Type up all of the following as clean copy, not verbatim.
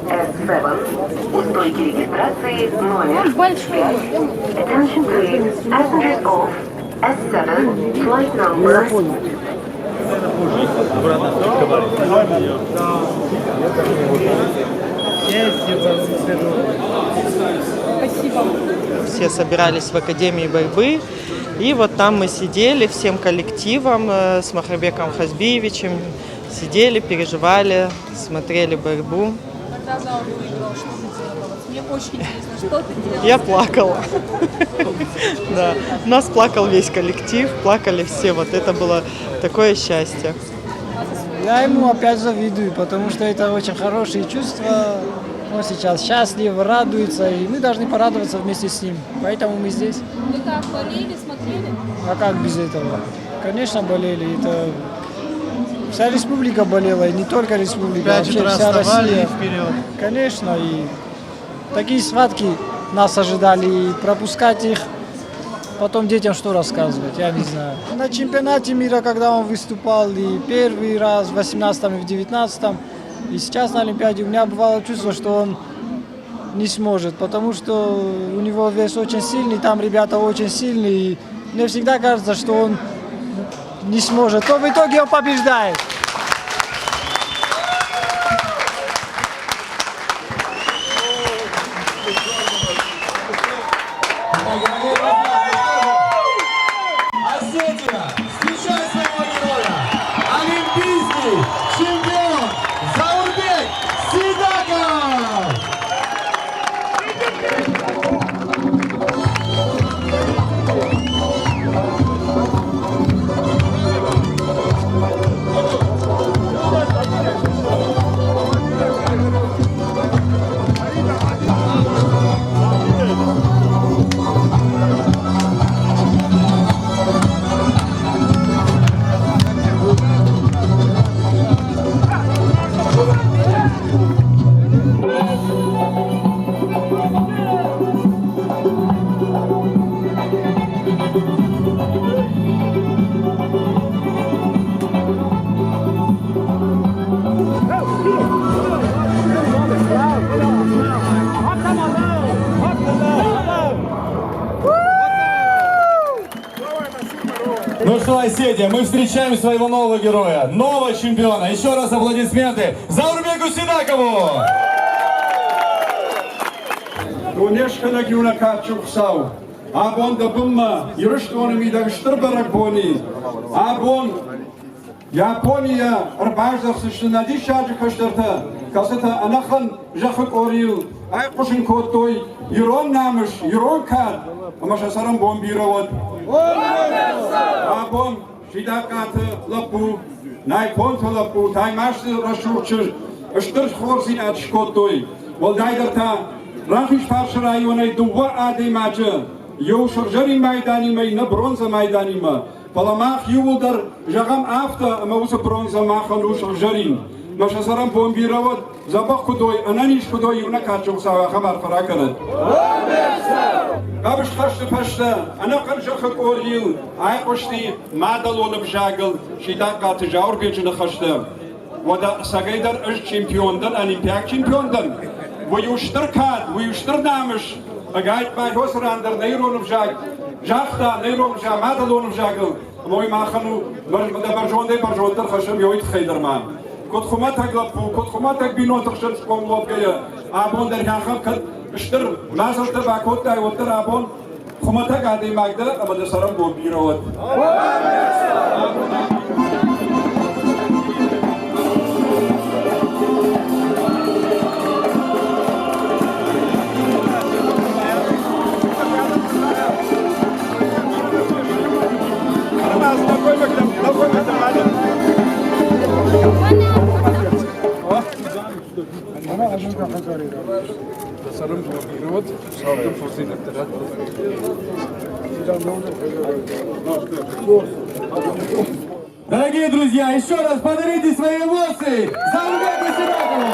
S7 у стойки регистрации номер 5. Attention please, passengers of S7, flight number Все собирались в Академии борьбы. И вот там мы сидели всем коллективом с Махарбеком Хазбиевичем. Сидели, переживали, смотрели борьбу. Когда Заур выиграл, что ты делала? Вот мне очень интересно, что ты делала? Я плакала. Да. У нас плакал весь коллектив, плакали все. Вот это было такое счастье. Я ему опять завидую, потому что это очень хорошие чувства. Он сейчас счастлив, радуется, и мы должны порадоваться вместе с ним. Поэтому мы здесь. Вы как, болели, смотрели? А как без этого? Конечно, болели. Это вся республика болела, и не только республика, Пять вообще утра вся вставали Россия. и вперед. Конечно, и такие схватки нас ожидали, и пропускать их, потом детям что рассказывать, я не знаю. На чемпионате мира, когда он выступал, и первый раз в 18-м и в 19-м, и сейчас на Олимпиаде у меня бывало чувство, что он не сможет, потому что у него вес очень сильный, там ребята очень сильные, и мне всегда кажется, что он не сможет, но в итоге он побеждает. Осетия, встречай своего героя! Олимпийский чемпион Заурбек Сидаков! Ну что, Осетия, мы встречаем своего нового героя, нового чемпиона. Еще раз аплодисменты Заурбеку Сидакову! Дуне скӕнӕг иунӕг кадджын Хуыцау, абон дӕ бынмӕ Ирыстоны мидӕг стыр бӕрӕгбон и. Абон Японийӕ ӕрбаздӕхдзысты нӕ диссаджы кӕстӕртӕ, кӕцытӕ ӕнӕхъӕн зӕххы къорийыл айхъуысын кодтой ирон намыс, ирон кад ӕмӕ сӕ цӕрӕнбон бирӕ уӕд. Абон Сидахъаты лӕппу, Найфонты лӕппу, Таймазты рӕсугъд чызг стыр хорздзинад скодтой. Уӕлдайдӕр та Рахизфарсы районӕй дыууӕ адӕймаджы, иу сыгъзӕрин майданимӕ, иннӕ бронзӕ майданимӕ. Фӕлӕ мах иууылдӕр зӕгъӕм афтӕ, ӕмӕ уыцы бронзӕ махӕн у сыгъзӕрин. Мӕ сӕ цӕрӕнбон бирӕ уӕд, дзӕбӕх куыд уой, ӕнӕниз куыд уой, иунӕг кадджын Хуыцау ахӕм арфӕ ракӕнӕд. Хъӕбысхӕсты фӕстӕ ӕнӕхъӕн зӕххы къорийыл айхъуысти мадӕлон ӕвзагыл Сидахъаты Зауырбеджы ныхӕстӕ. Уӕдӕ ӕцӕгӕйдӕр ӕз чемпион дӕн, олимпиаг чемпион дӕн. Уый у стыр кад, уый у стыр намыс. Ӕгайтма уыцы ран дӕр нӕ ирон ӕвзаг загъта, нӕ ирон ӕвзаг мадӕлон ӕвзагыл. Ӕмӕ уый махӕн у дӕ бӕрзондӕй бӕрзонддӕр хӕссӕм йӕ уый тыххӕй дӕр ма. Куыд хуымӕтӕг лӕппу, куыд хуымӕтӕг бинонты хсӕн схъомыл уӕвгӕйӕ, абон дӕр ахӕм кӕд стыр мадзӕлттӕ бакодтай, уӕддӕр абон хуымӕтӕг адӕймаг дӕ ӕмӕ дӕ цӕрӕнбон бирӕ уӕд. Дорогие друзья, еще раз подарите свои эмоции Заурбеку Сидакову!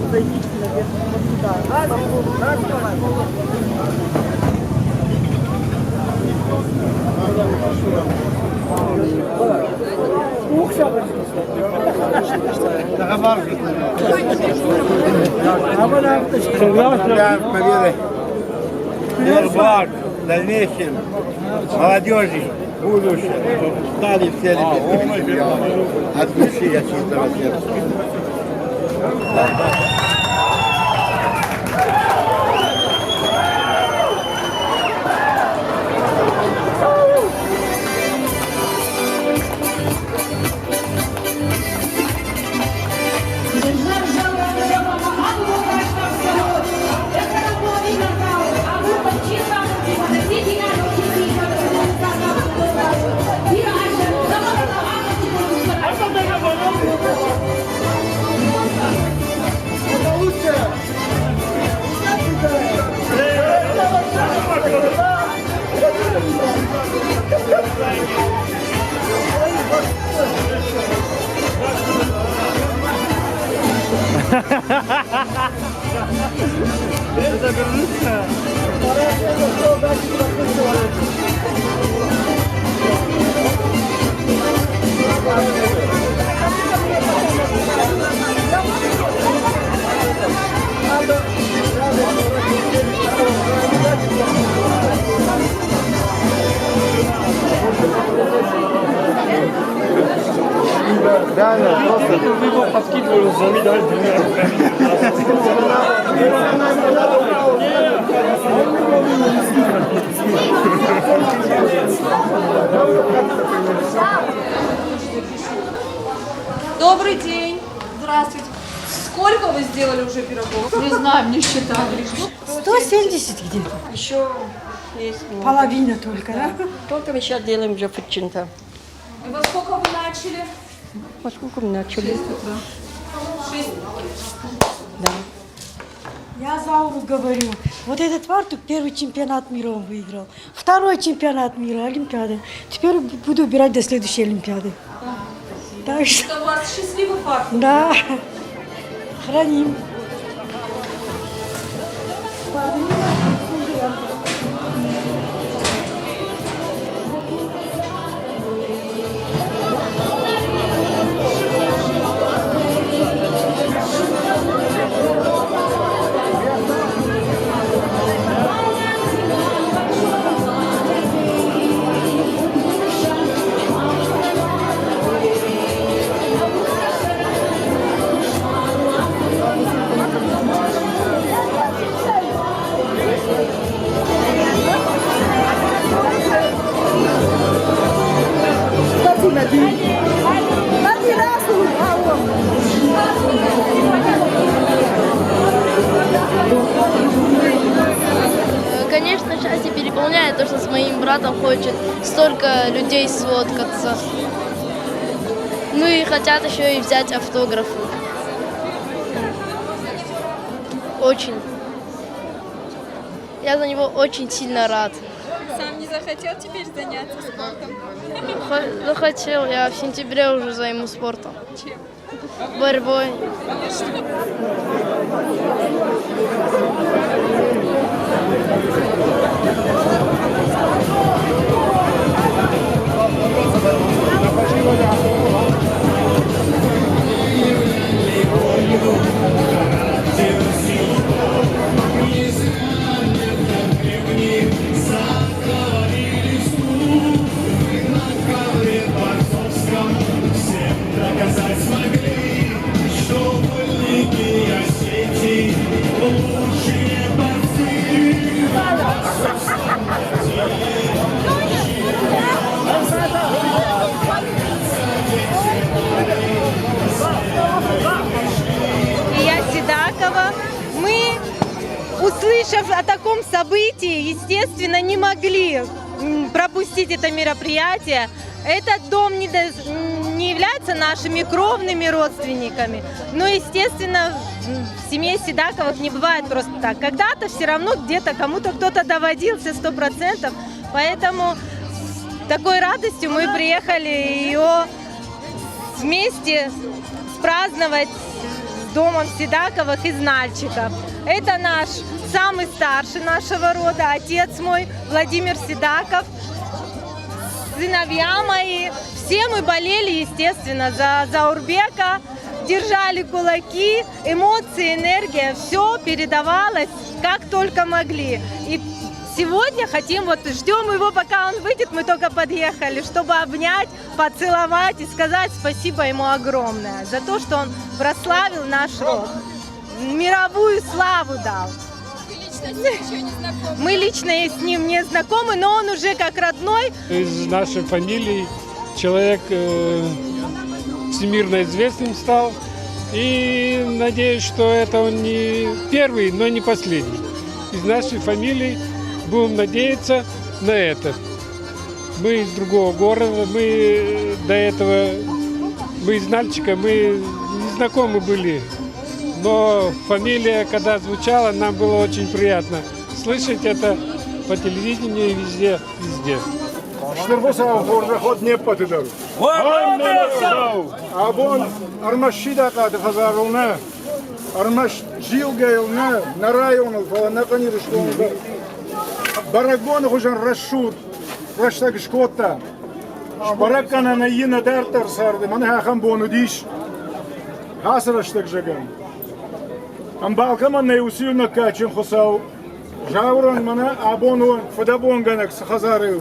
Победы. Благ дальнейшим молодежи, будущем, чтобы стали все олимпийскими чемпионами. От души я чистого сердца. Добрый день. Здравствуйте. Сколько вы сделали уже пирогов? Не знаю, не считали. 170 где-то. Еще есть. Половина только, да? Только мы сейчас делаем уже фричинта. И во сколько вы начали? Во сколько мы начали? 6 утра. 6? Да. Я Зауру говорю, вот этот фартук первый чемпионат мира он выиграл, второй чемпионат мира, Олимпиады. Теперь буду убирать до следующей Олимпиады. Так что... Это у вас счастливый фартук? Да, храним. Конечно, счастье переполняет то, что с моим братом хочет столько людей сфоткаться. Ну и хотят еще и взять автографы. Очень. Я за него очень сильно рад. Сам не захотел теперь заняться спортом? Захотел. Я в сентябре уже займусь спортом. Чем? Борьбой. Я Седакова. Мы, услышав о таком событии, естественно, не могли пропустить это мероприятие. Этот дом не является нашими кровными родственниками, но, естественно, в семье Седаковых не бывает просто так. Когда-то все равно где-то кому-то кто-то доводился 100%, поэтому с такой радостью мы приехали ее вместе спраздновать с домом Седаковых из Нальчика. Это наш самый старший нашего рода, отец мой Владимир Седаков, сыновья мои. Все мы болели, естественно, за Заурбека, держали кулаки, эмоции, энергия, все передавалось, как только могли. И сегодня хотим, вот ждем его, пока он выйдет, мы только подъехали, чтобы обнять, поцеловать и сказать спасибо ему огромное за то, что он прославил наш род, мировую славу дал. Мы лично с ним не знакомы, но он уже как родной. Из нашей фамилии человек всемирно известным стал. И надеюсь, что это он не первый, но не последний. Из нашей фамилии будем надеяться на это. Мы из другого города, мы до этого, мы из Нальчика, мы не знакомы были. Но фамилия, когда звучала, нам было очень приятно слышать это по телевидению и везде, везде. Стыр Хуыцауы хорзӕх уӕд не ппӕты дӕр. Абон ӕрмӕст Сидахъаты хӕдзарыл нӕ, ӕрмӕст Зилгӕйыл нӕ, нӕ районыл, фӕлӕ ӕнӕхъӕн Ирыстоны дӕр бӕрӕгбоны хуызӕн рӕсугъд рӕстӕг скодта. Сбӕрӕг кӕнӕн ӕй нӕ дарддӕр царды мӕнӕ ахӕм бон уыдис ацы рӕстӕг зӕгъӕм. Ӕмбал кӕмӕн нӕй, уыцы иунӕг кадджын Хуыцау Зауырӕн мӕнӕ абон у фыдӕбонгӕнӕг цы хӕдзары у.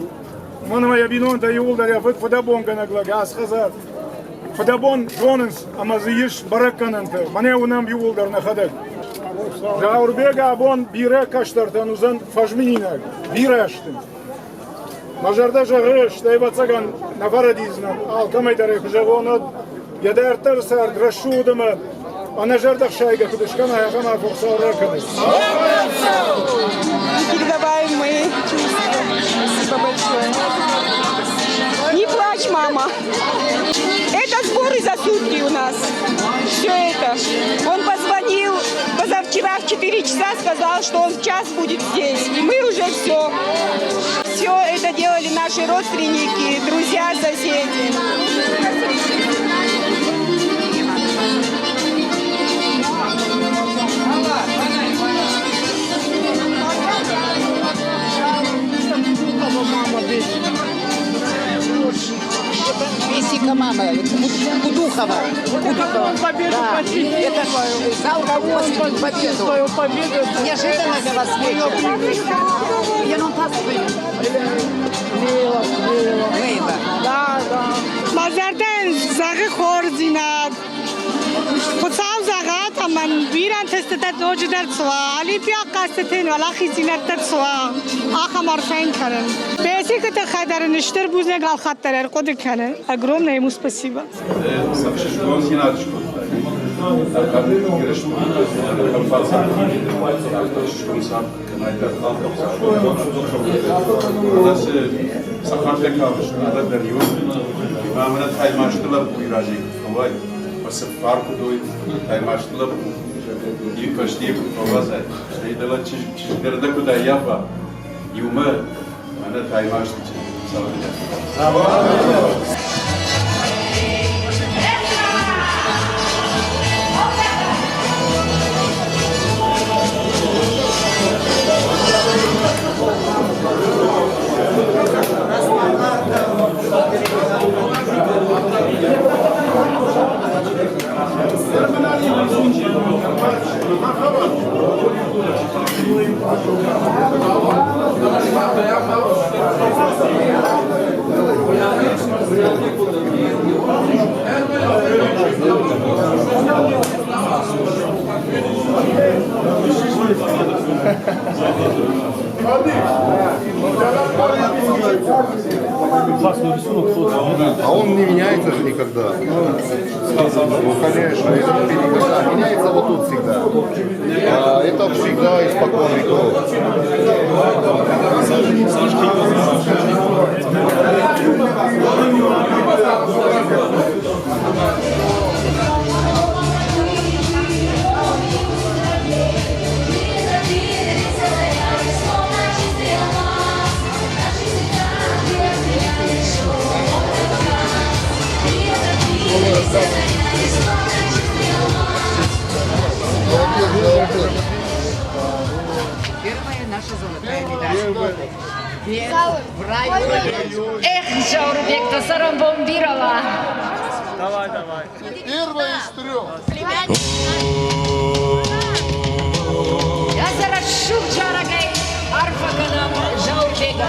Уымӕн ӕмӕ йӕ бинонтӕ иууылдӕр йӕ фыд фыдӕбонгӕнӕг лӕг ацы хӕдзар фыдӕбон зонынц ӕмӕ дзы ис бӕрӕггӕнӕнтӕ. Мӕнӕ уынӕм иууылдӕр нӕхӕдӕг. Зауырбег абон бирӕ кӕстӕртӕн уыдзӕн фӕзмининаг, бирӕ сты. Мӕ зӕрдӕ зӕгъы, стӕй ӕвӕццӕгӕн нӕ фӕрӕдидзынӕн, алкӕмӕй дӕр ӕй куы зӕгъон, уӕд йӕ дарддӕры цард рӕсугъд ӕмӕ ӕнӕзӕрдӕхсайгӕ куыд скӕна, ахӕм арфӕ Хуыцау ракӕнӕд. Непередаваемые чувства. Спасибо большое. Не плачь, мама. Это сборы за сутки у нас. Все это. Он позвонил позавчера в 4 часа, сказал, что он в час будет здесь. И мы уже все. Все это делали наши родственники, друзья, соседи. Бесика мама, Кудухова. Кудухова. Да. Это зал победу. Свою победу. Неожиданно для вас встреча. Я нам Лейла. Да, да. Мӕ зӕрдӕ зӕгъы хорздзинад. Хуыцау зӕгъӕд ӕмӕ бирӕ ӕнтыстытӕ ноджыдӕр цы уа, олимпиаг хъӕзтыты уӕлахиздзинӕдтӕ цы уа, ахӕм арфӕ кӕнын. Бесикы тыххӕй дӕр ын стыр бузныг алхатт дӕр ӕрхъуыды кӕны. Огромное ему спасибо. Ӕхсызгондзинад скодтай. Таймазты лӕппу фӕстейы куы фӕуадзай, стӕй дӕлӕ чызг дӕр дӕ куыд ӕййафа, иумӕ мӕнӕ Таймазты чызг цӕугӕ. А он не меняется же никогда. Ну, конечно, это никогда. Меняется вот тут всегда. А это всегда испокон веков. Наша золотая медаль. Эх, Заурбек-то сарамбомбировала. Давай, давай. Первая из трех. Я зарашу джарагай арфаганам Заурбега.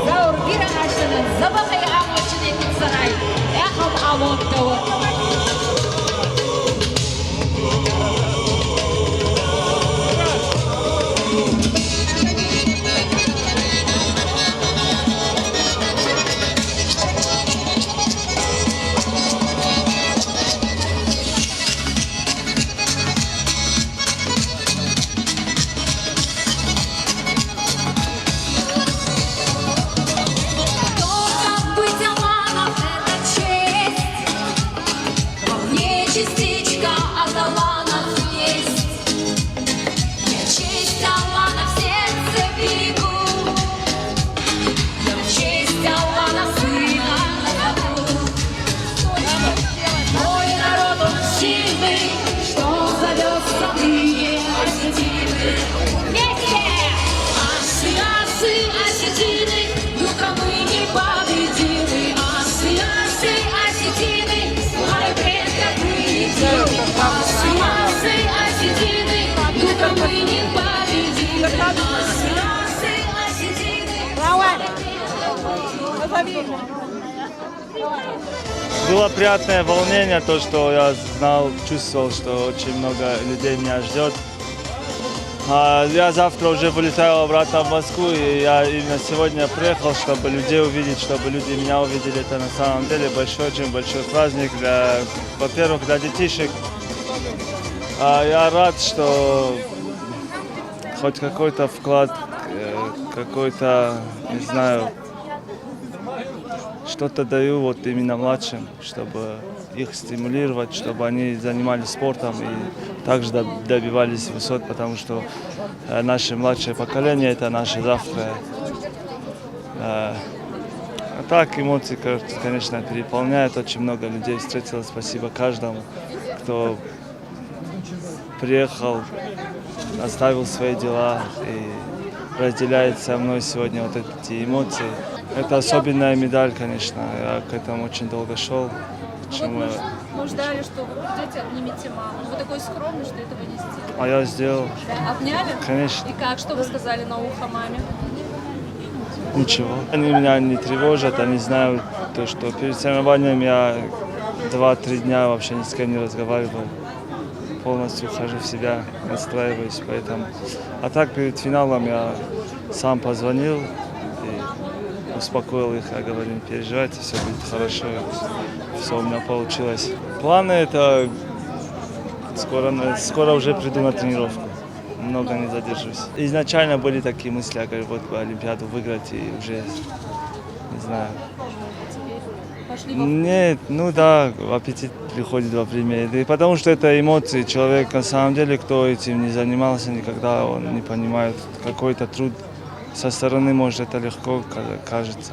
Заурбира нашана забахай амочине пиццарай. Эхом амоттова. Только быть Аланов — это честь. Во мне частичка от Аланов есть. Я честь Алана в сердце берегу. Я честь Алана сына назову. Мой народ, он сильный, что зовет родные осетины. Вместе! Асы, асы, осетины, духом мы непобедимы. Асы, асы, осетины, славой предков мы едины. Асы, асы, осетины, духом мы непобедимы. Асы, асы, осетины, славой предков мы едины. Было приятное волнение, то, что я знал, чувствовал, что очень много людей меня ждет. Я завтра уже вылетаю обратно в Москву, и я именно сегодня приехал, чтобы людей увидеть, чтобы люди меня увидели. Это на самом деле большой, очень большой праздник, для, во-первых, для детишек. Я рад, что хоть какой-то вклад, какой-то, не знаю, что-то даю вот именно младшим, чтобы их стимулировать, чтобы они занимались спортом и также добивались высот, потому что наше младшее поколение – это наше завтра. А так эмоции, конечно, переполняют. Очень много людей встретилось. Спасибо каждому, кто приехал, оставил свои дела и разделяет со мной сегодня вот эти эмоции. Это особенная медаль, конечно. Я к этому очень долго шел. Чему я- Мы ждали, что вы придете, обнимете маму. Вы такой скромный, что этого не сделали. А я сделал. Да, Обняли? Конечно. И как? Что вы сказали на ухо маме? Ничего. Они меня не тревожат, они знают то, что перед соревнованием я 2-3 дня вообще ни с кем не разговаривал. Полностью ухожу в себя, настраиваюсь, поэтому... А так перед финалом я сам позвонил и успокоил их, я говорю, не переживайте, все будет хорошо, все у меня получилось. Планы это скоро уже приду на тренировку, много не задержусь. Изначально были такие мысли, я говорю, вот бы Олимпиаду выиграть и уже, не знаю. Пошли во Нет, ну да, аппетит приходит во время еды, потому что это эмоции. Человек на самом деле, кто этим не занимался никогда, он не понимает, какой-то труд со стороны, может, это легко кажется.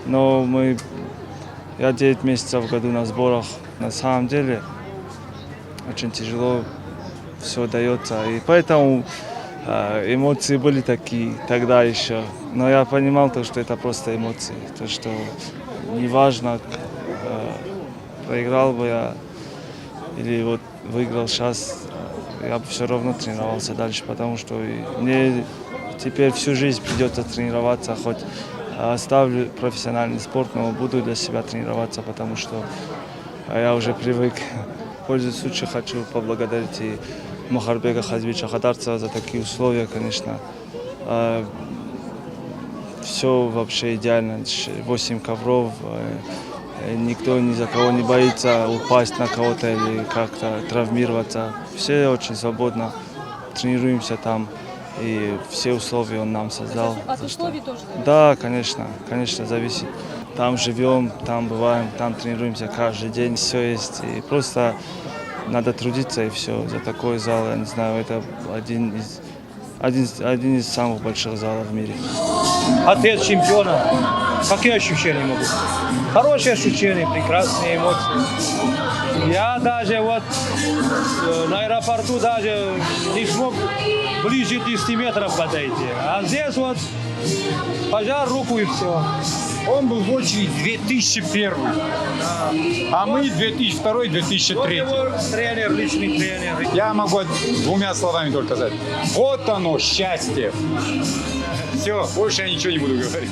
Но я 9 месяцев в году на сборах, на самом деле очень тяжело все дается. И поэтому эмоции были такие тогда еще. Но я понимал то, что это просто эмоции, то, что неважно, проиграл бы я или вот выиграл сейчас, я бы все равно тренировался дальше, потому что и мне теперь всю жизнь придется тренироваться, хоть оставлю профессиональный спорт, но буду для себя тренироваться, потому что я уже привык. Пользуясь случаем, хочу поблагодарить и Махарбека Хазбича Хадарцева за такие условия, конечно. Все вообще идеально. 8 ковров, никто ни за кого не боится упасть на кого-то или как-то травмироваться. Все очень свободно тренируемся там, и все условия он нам создал. От За что- условий тоже зависит? Да, конечно, конечно, зависит. Там живем, там бываем, там тренируемся каждый день, все есть. И просто надо трудиться, и все. За такой зал, я не знаю, это один из самых больших залов в мире. Отец чемпиона. Какие ощущения могут? Хорошие ощущения, прекрасные эмоции. Я даже вот на аэропорту даже не смог ближе 10 метров подойти. А здесь вот пожал руку и все. Он был в очередь 2001, а мы 2002, 2003. Вот его тренер, личный тренер. Я могу двумя словами только сказать. Вот оно, счастье. Все, больше я ничего не буду говорить.